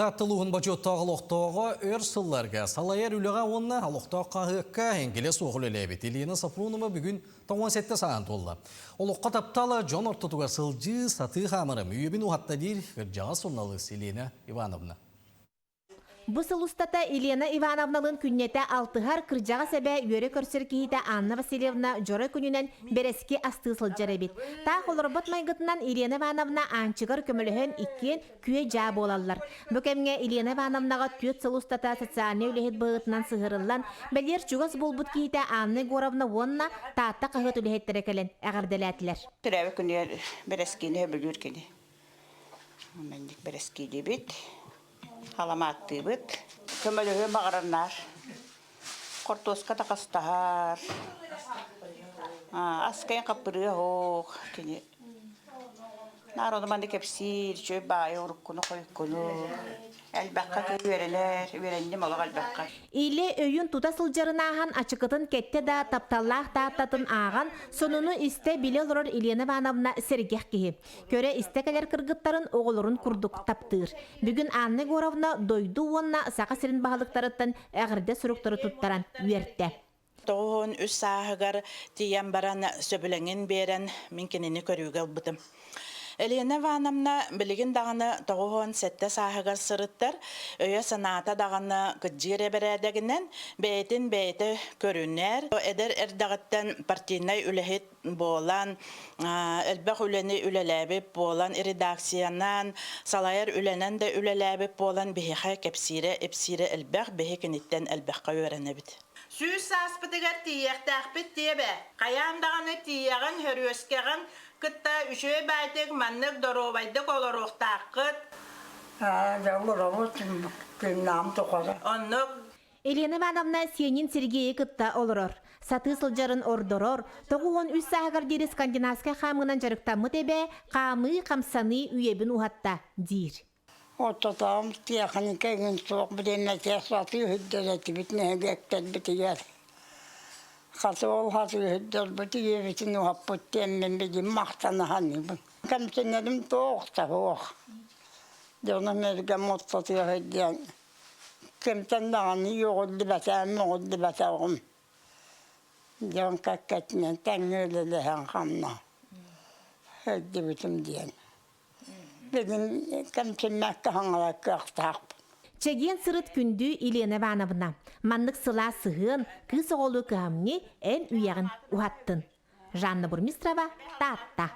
Таатта улууһун бочуоттаах олохтооҕо өр сылларга салайар үлэҕэ уонна олохтоох хаһыакка эҥкилэ суох үлэлээбит Елена Сафронова бүгүн 97 сааһын туолла. Олоххо таптала дьон ортотугар сылдьыы, сатыы хаамарым үйэбин уһатта диир кырдьаҕас суруналыыс Елена Ивановна. Бу сыл устата Елена Ивановналыын күннэтэ алтыһар кырдьаҕас эбээ үөрэ көрсөр киһитэ Анна Васильевна дьоро күнүнэн бэрэски астыы сылдьар эбит. Таах олорбот майгытынан Елена Ивановна Аанчыгар көмөлөһөн иккиэн күө-дьаа буолаллар. Бу кэмҥэ Елена Ивановнаҕа түөрт сыл устата социальнай үлэһит быһыытынан сыһыарыллан, бэлиэр чугас буолбут киһитэ Анна Егоровна уонна Таатта хаһыат үлэһиттэрэ кэлэн эҕэрдэлээтилэр. Төрөөбүт күнүгэр бэрэскиини сөбүлүүр кини. Маннык бэрэскиилиибит, халамааттыыбыт. Көмөлөһүөн баҕарар Хортуоска да хастаһар, аскайын хаппырыа оһох кини Наар ону маны кэпсиир, үчүгэй баайы уруккуну-хойуккуну. Элбэххэ үөрэнэр, үөрэнним олох элбэххэ. Илэ өйүн тута сылдьарын ааһан ачыкытын кэттэ да тапталлаах тааттатын ааҕан, сонуну истэ билэ олорор Елена Ивановна сэргэх киһи. Көрө-истэ кэлэр кыргыттарын оҕолорун курдук таптыыр. Бүгүн Анна Егоровна дойду уонна Саха сирин баһылыктарыттан эҕэрдэ суруктары туттаран үөртэ. 93 сааһыгар тиийэн баран сөбүлэҥин биэрэн мин кинини көрүүгэ ылбытым. Елена Ивановна билигин даҕаны 97 сааһыгар сырыттар, өйө-санаата даҕаны кыдьыыр эбэрээдэгинэн бэйэтин бэйэтэ көрүнэр. Эдэр эрдэҕиттэн партийнай үлэһит буолан, элбэх үлэни үлэлээбит буолан, редакциянан, салайар үлэнэн да үлэлээбит буолан биһиэхэ кэпсиирэ-ипсиирэ элбэх, биһи киниттэн элбэххэ үөрэнэбит. 100 сааспытыгар тиийиэхтээхпит диэбэ. Хайаан даҕаны тиийэҕин, хөрүөскэҕин кытта үчүгэй баайтык маннык доруобайдык олоруохтааххыт. Дьэ олоробут күннэҕим тухары. Оннук. Елена Ивановна сиэнин Сергейи кытта олорор. Сатыы сылдьарын ордорор, 93 сааһыгар диэри скандинавскай хаамыынан дьарыктаммыт эбээ хаамыы, хамсаныы үйэбин уһатта диир. Оттотоом тиэхиньикэ игин суох бириэмэтигэр сатыы сылдьар этибит нэһилиэктэрбитигэр. Хата ол сатыы сылдьарбыт ийэбитин уһаппыт диэммин билигин махтана саныыбын. Кэмсинэрим туох да суох. Дьонум эргэм ортотугар сылдьан кимтэн даҕаны үөҕүллүбэтэҕим, мөҕүллүбэтэҕим. Дьон кэккэтинэн тэҥҥэ үлэлэһэн хамна сылдьыбытым диэн. Бүгүн кэмсиммэккэ хаҥалар кыахтаахпын. Чэгиэн сырыт күндү Елена Ивановна, маннык сылаас сыһыан, кыыс оҕолуу кыһамньы эн үйэҕин уһаттын. Жанна Бурмистрова, Таатта.